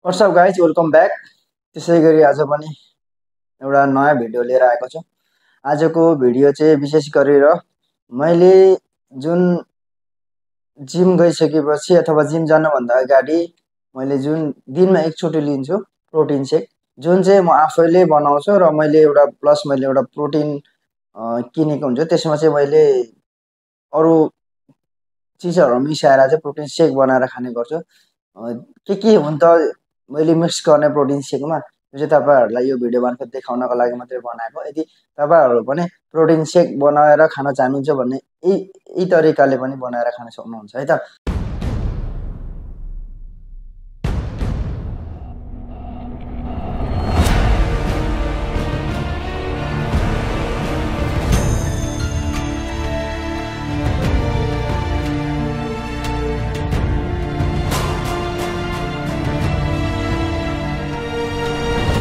What's up guys welcome back. त्यसै गरी आज पनि एउटा नयाँ भिडियो लिएर आएको छु। आजको भिडियो चाहिँ विशेष गरेर मैले जुन जिम गइसकेपछि अथवा जिम जानुभन्दा अगाडि मैले जुन दिनमा एकचोटि लिन्छु प्रोटिन सेक, जुन चाहिँ म आफैले बनाउँछु र मैले एउटा मैले एउटा प्रोटिन किनेको हुन्छ। त्यसमा चाहिँ मैले अरू चिजहरू मिसाएर चाहिँ प्रोटिन सेक बनाएर खाने गर्छु। के हुन् त मैले मिक्स गर्ने प्रोटिन सेकमा, जो चाहिँ तपाईँहरूलाई यो भिडियो मार्फत देखाउनको लागि मात्रै बनाएको। यदि तपाईँहरू पनि प्रोटिन सेक बनाएर खान चाहनुहुन्छ भने यही तरिकाले पनि बनाएर खान सक्नुहुन्छ है त।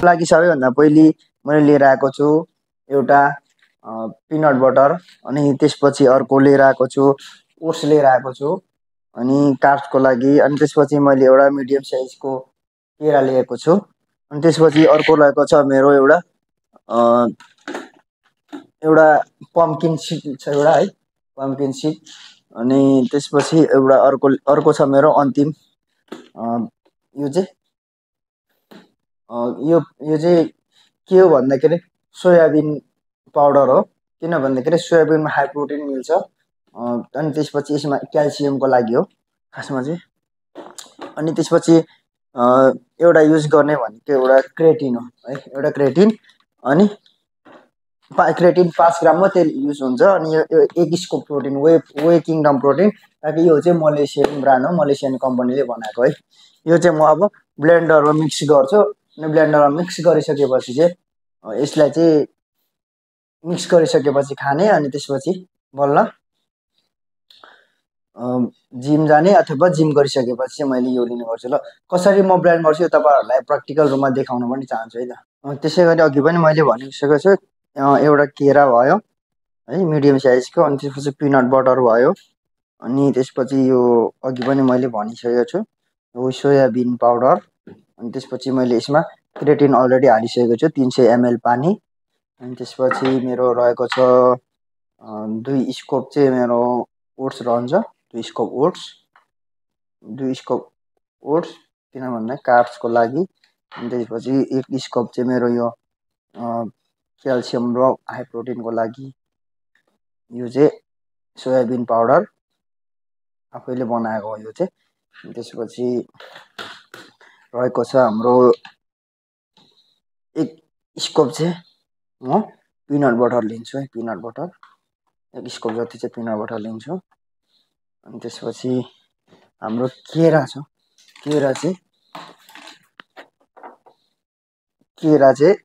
लागि सबैभन्दा पहिले मैले लिएर आएको छु एउटा पिनट बटर, अनि त्यसपछि अर्को लिएर आएको छु ओट्स लिएर आएको छु अनि कार्ब्सको लागि। अनि त्यसपछि मैले एउटा मिडियम साइजको केरा लिएको छु। अनि त्यसपछि अर्को रहेको छ मेरो एउटा पम्पकिन सिड छ एउटा है, पम्पकिन सिड। अनि त्यसपछि एउटा अर्को छ मेरो अन्तिम यो चाहिँ यो चाहिँ के हो भन्दाखेरि सोयाबिन पाउडर हो। किन भन्दाखेरि सोयाबिनमा हाई प्रोटिन मिल्छ। अनि त्यसपछि यसमा क्याल्सियमको लागि हो खासमा चाहिँ। अनि त्यसपछि एउटा युज गर्ने भनेको एउटा क्रेटिन हो है, एउटा क्रेटिन। अनि क्रेटिन 5 ग्राम मात्रै युज हुन्छ। अनि यो एक scoop protein way kingdom protein, ताकि यो चाहिँ मलेसियन ब्रान्ड हो, मलेसियन कम्पनीले बनाएको है। यो चाहिँ म अब ब्लेन्डरमा मिक्स गर्छु। अनि ब्लेन्डरमा मिक्स गरिसकेपछि चाहिँ यसलाई चाहिँ मिक्स गरिसकेपछि खाने। अनि त्यसपछि बल्ल जिम जाने अथवा जिम गरिसकेपछि चाहिँ मैले यो लिने गर्छु। ल कसरी म ब्लेन्ड गर्छु तपाईँहरूलाई प्र्याक्टिकल रूपमा देखाउन पनि चाहन्छु है त। त्यसै गरी अघि पनि मैले भनिसकेको छु, एउटा केरा भयो है मिडियम साइजको। अनि त्यसपछि पिनट बटर भयो। अनि त्यसपछि यो अघि पनि मैले भनिसकेको छु यो सोयाबिन पाउडर। अनि त्यसपछि मैले यसमा क्रेटिन अलरेडी हालिसकेको छु 300 ml पानी। अनि त्यसपछि मेरो रहेको छ 2 स्कुप चाहिँ मेरो ओट्स रहन्छ, 2 स्कुप ओट्स किन भन्दा कार्ब्सको लागि। अनि त्यसपछि 1 स्कुप चाहिँ मेरो यो क्याल्सियम र हाई प्रोटिनको लागि यो चाहिँ सोयाबिन पाउडर आफैले बनाएको हो यो चाहिँ। त्यसपछि रहेको छ हाम्रो 1 स्कुप चाहिँ म पिनट बटर लिन्छु है, पिनट बटर 1 स्कुप जति चाहिँ पिनट बटर लिन्छु। अनि त्यसपछि हाम्रो केरा छ, केरा चाहिँ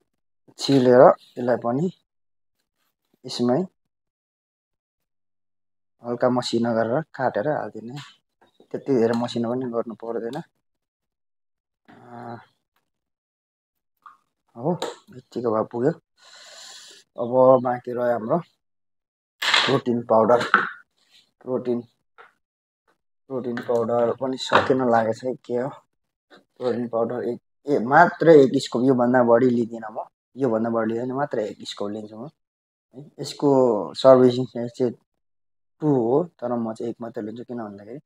छिलेर यसलाई पनि यसमै हल्का मसिनो गरेर काटेर हालिदिने। त्यति धेरै मसिनो पनि गर्नु पर्दैन हो, यतिको भए पुग्यो। अब बाँकी रह्यो हाम्रो प्रोटिन पाउडर पनि सकिन लागेको छ के हो। प्रोटिन पाउडर मात्र 1 स्कुप, योभन्दा बढी लिँदिनँ म, योभन्दा बढी लिँदैन, मात्र 1 स्कुप लिन्छु म है। यसको सर्भिसिङ साइज चाहिँ 2 हो, तर म चाहिँ 1 मात्रै लिन्छु। किन भन्दाखेरि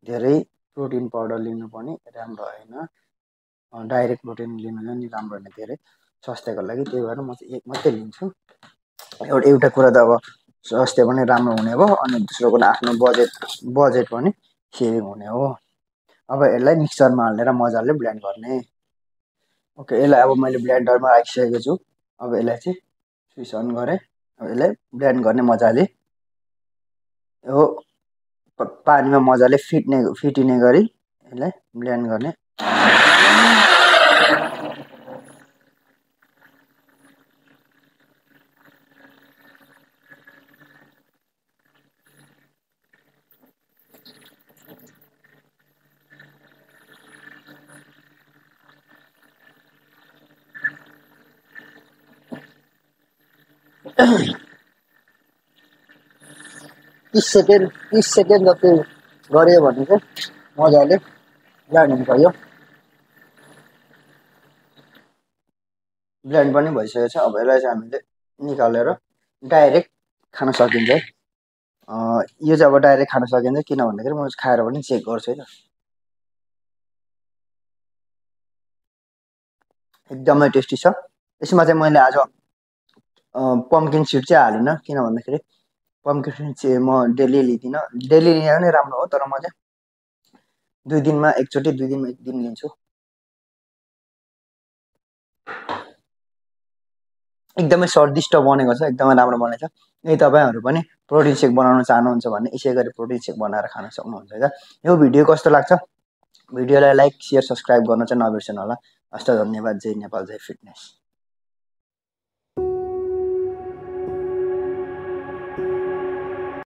धेरै प्रोटिन पाउडर लिनु पनि राम्रो होइन, डाइरेक्ट प्रोटिन लिनु पनि राम्रो होइन धेरै स्वास्थ्यको लागि। त्यही भएर म चाहिँ 1 मात्रै लिन्छु। एउटा कुरा त अब स्वास्थ्य पनि राम्रो हुने भयो, अनि दोस्रो कुरा आफ्नो बजेट पनि सेभिङ हुने हो। अब यसलाई मिक्सरमा हालेर मजाले ब्लेन्ड गर्ने। ओके, यसलाई अब मैले ब्लेन्डरमा राखिसकेको छु। अब यसलाई चाहिँ स्विच अन गरेँ। अब यसलाई ब्लेन्ड गर्ने मजाले, यो पानीमा मजाले फिटिने गरी यसलाई ब्लेन्ड गर्ने। तीस सेकेन्ड जति गऱ्यो भने चाहिँ मजाले ब्लेन्ड हुन्छ यो। ब्लेन्ड पनि भइसकेको छ। अब यसलाई चाहिँ हामीले निकालेर डाइरेक्ट खान सकिन्छ है। यो चाहिँ अब डाइरेक्ट खान सकिन्छ, किन भन्दाखेरि म खाएर पनि चेक गर्छु है त। एकदमै टेस्टी छ। यसमा चाहिँ मैले आज पम्किन सिड चाहिँ हालिनँ, किन भन्दाखेरि पम्किन सिड चाहिँ म डेली लिँदिनँ। डेली लिँदा पनि राम्रो हो, तर म चाहिँ 2 दिनमा एकचोटि 2 दिनमा 1 दिन लिन्छु। एकदमै स्वादिष्ट बनेको छ, एकदमै राम्रो बनेको छ। यदि तपाईँहरू पनि प्रोटिन सेक बनाउन चाहनुहुन्छ भने यसै गरी प्रोटिन सेक बनाएर खान सक्नुहुन्छ है त। यो भिडियो कस्तो लाग्छ? भिडियोलाई लाइक, सेयर, सब्सक्राइब गर्न चाहिँ नबिर्सनु होला। हस्त, धन्यवाद। जय नेपाल, जय फिटनेस।